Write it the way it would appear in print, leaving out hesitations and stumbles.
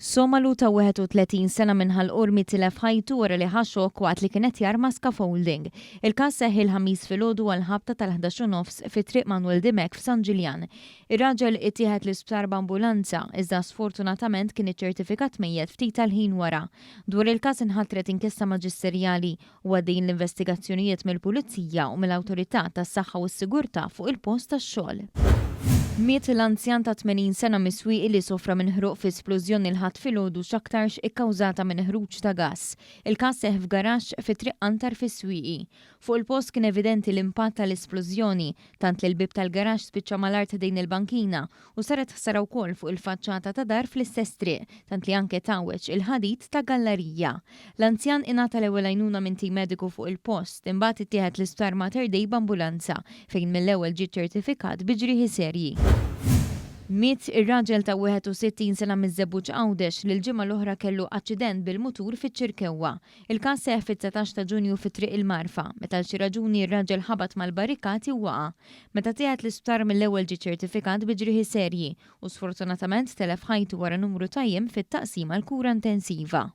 Somalu ta' 31 sena minn Ħal Qormi tilef ħajtu wara li ħa xokk waqt li kien qed jarma scaffolding. Il-każ seħħ il-Ħamis filgħodu għall-ħabta tal-11 u nofs fi Triq Manuel Dimech f'San Ġiljan. Ir-raġel ittieħed l-isptar b'ambulanza, iżda sfortunatament kien iċċertifikat mejjet ftit tal-ħin wara. Dwar il-każ inħatret inkjesta maġisterjali u għaddejjin l-investigazzjonijiet mill-Pulizija u mill-Awtorità tas-Saħħa u s-Sigurtà fuq il-post tax-xogħol. Miet l-anzjan ta' 80 sena mis-Swieqi li sofra minn ħruq fi splużjoni l-Ħadd filgħodu x'aktarx ikkawżata minn ħruġ ta' gass. Il-każ seħħ f'garaxx fi Triq Antar fis-Swieqi. Fuq il-post kien evidenti l-impatt tal-isplużjoni, tant li l-bieb tal-garaxx spiċċa mal-art ħdejn il-bankina u saret ħsara wkoll fuq il-faċċata ta' dar fl-istess triq, tant li anke tgħawweġ il-ħadid ta' gallarija. L-anzjan ingħata l-ewwel għajnuna minn tim mediku fuq il-post, imbagħad ittieħed l-Isptar Mater Dei b'ambulanza, fejn mill-ewwel ġie ċċertifikat bi ġrieħi serji. Miet ir-raġel ta' 61 sena miż-Żebbuġ Għawdex li l-ġimgħa l-oħra kellu aċċident bil-mutur fiċ-Ċirkewwa. Il-każ seħħ fit-19 ta' Ġunju fi Triq il-Marfa, meta għal xi raġuni r-raġel ħabat mal-barrikati u waqa'. Meta ttieħed l-isptar mill-ewwel ġie ċertifikat bi ġrieħi serji u sfortunatament telef ħajtu wara numru ta' jiem fit-taqsima għall-kura intensiva.